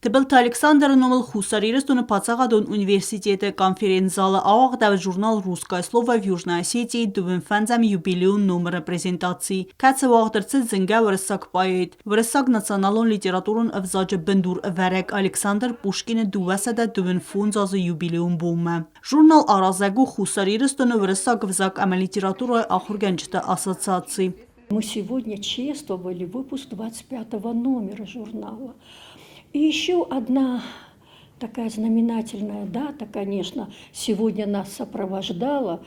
Тыбылты Александры номыл Хуссар Ирыстоны паддзахадон университеты конференц-залы ауагъдӕуыд журнал «Русское слово в Южной Осетии» дыууын фӕндзӕм юбилейон номыры презентаци, кӕцы уагъд ӕрцыд зынгӕ уырыссаг поэт, уырыссаг националон литературон ӕвзаджы бындурӕвӕрӕг Александр Пушкины 225 азы юбилейон бонмӕ. Журнал аразӕг у Хуссар Ирыстоны уырыссаг ӕвзаг ӕмӕ литературӕйы ахуыргӕнджыты ассоциаци. Мы сегодня чествовали выпуск 25 номера журнала. И еще одна такая знаменательная дата, конечно, сегодня нас сопровождала.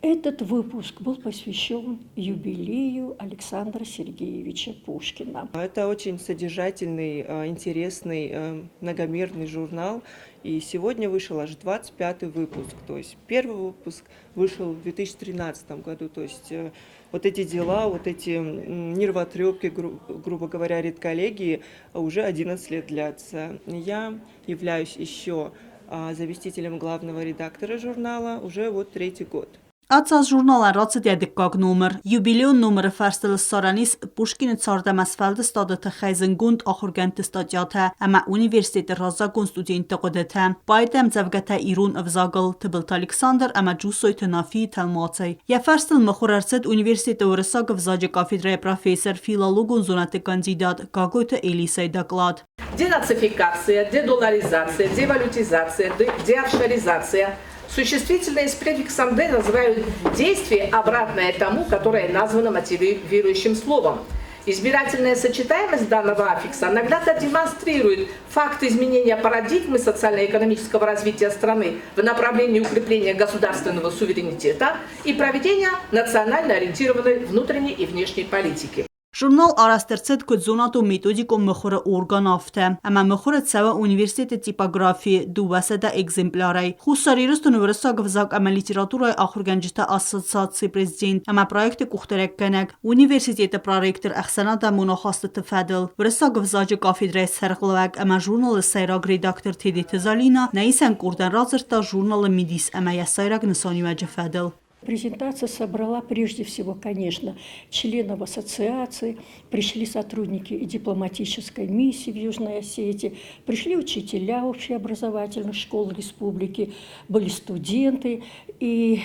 Этот выпуск был посвящен юбилею Александра Сергеевича Пушкина. Это очень содержательный, интересный, многомерный журнал. И сегодня вышел аж 25-й выпуск. То есть первый выпуск вышел в 2013 году. То есть вот эти дела, вот эти нервотрепки, грубо говоря, редколлегии уже 11 лет длятся. Я являюсь еще заместителем главного редактора журнала уже вот третий год. Ацы аз журналӕн рацыд йӕ дыккаг номыр. Юбилейон номыры фӕрстыл ссарӕн ис Пушкины цард ӕмӕ сфӕлдыстады тыххӕй зындгонд ахуыргӕндты статьятӕ ӕмӕ университеты раззагон студентты хъуыдытӕ. Поэты ӕмдзӕвгӕтӕ ирон ӕвзагыл Тыбылты Александр ӕмӕ Джусойты Нафийы тӕлмацӕй. Йӕ фӕрстыл мыхуыр ӕрцыд университеты уырыссаг ӕвзаджы кафедрӕйы профессор, филологон зонӕдты кандидат Гаглойты Элисайы доклад. Денацификация, дедолларизация, девалютизация, деофшоризация. Существительные с префиксом «де» называют действие, обратное тому, которое названо мотивирующим словом. Избирательная сочетаемость данного аффикса наглядно демонстрирует факт изменения парадигмы социально-экономического развития страны в направлении укрепления государственного суверенитета и проведения национально ориентированной внутренней и внешней политики. Журнал арӕзт ӕрцыд куыд зонадон методикон мыхуыры орган, афтӕ, ӕмӕ мыхуыры цӕуы университеты типографийы 200 экземплярӕй. Хуссар Ирыстоны уырыссаг ӕвзаг ӕмӕ литературӕйы ахуыргӕнджыты ассоциацийы президент ӕмӕ проекты къухдарӕггӕнӕг, университеты проректор ӕхсӕнадӕмон ахастыты фӕдыл, уырыссаг ӕвзаджы кафедрӕйы сӕргълӕууӕг ӕмӕ журналы сӕйраг редактор Тедеты Залинӕ нӕ исӕн къордӕн радзырдта журналы мидис ӕмӕ йӕ сӕйраг нысаниуӕджы фӕдыл. Презентация собрала прежде всего, конечно, членов ассоциации, пришли сотрудники и дипломатической миссии в Южной Осетии, пришли учителя общеобразовательных школ республики, были студенты. И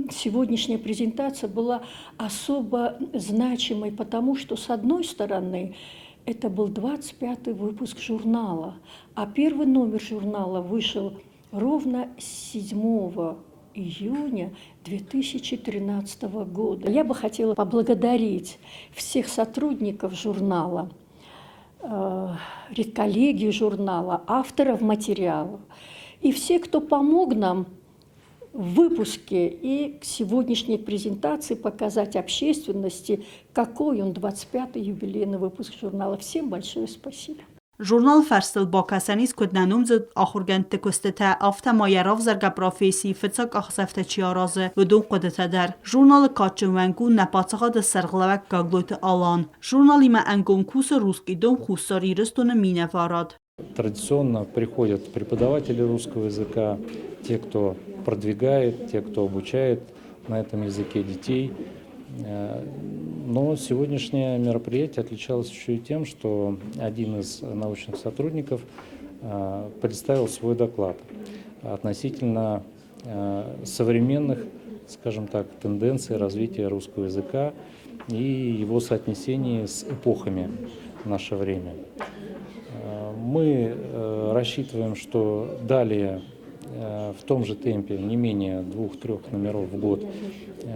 сегодняшняя презентация была особо значимой, потому что, с одной стороны, это был 25-й выпуск журнала, а первый номер журнала вышел ровно 7 июня 2013 года. Я бы хотела поблагодарить всех сотрудников журнала, редколлегию журнала, авторов материалов и всех, кто помог нам в выпуске и к сегодняшней презентации показать общественности, какой он 25-й юбилейный выпуск журнала. Всем большое спасибо. Журналы фӕрстыл бакӕсӕн ис куыд нӕ номдзыд ахуыргӕндты куыстытӕ, афтӕ ма йӕ равзаргӕ профессийы фыццаг къахдзӕфтӕ чи аразы, уыдон хъуыдытӕ дӕр. Журналы кадджын уӕнг у нӕ паддзахады сӕргълӕууӕг Гаглойты Алан. Журналимӕ ӕнгом кусы Русский дом Хуссар Ирыстоны минӕварад. Традиционно приходят преподаватели русского языка, те, кто продвигает, те, кто обучает на этом языке детей. Но сегодняшнее мероприятие отличалось еще и тем, что один из научных сотрудников представил свой доклад относительно современных, скажем так, тенденций развития русского языка и его соотнесении с эпохами в наше время. Мы рассчитываем, что далее в том же темпе, не менее двух-трех номеров в год,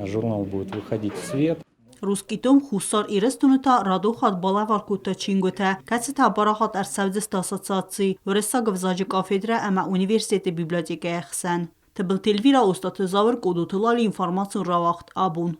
журнал будет выходить в свет. Русский дом Хуссар Ирыстоны та радон хатт балӕвар кодта чингуытӕ, кӕцытӕ парахат ӕрцӕудзысты ассоциаци Уырыссаг ӕвзаджы кафедрӕ ӕмӕ университеты библиотекӕйы хсӕн. Тыбылты Эльвирӕ, Остъаты Зауыр, Къодоты Лали информацион рауагъд абон.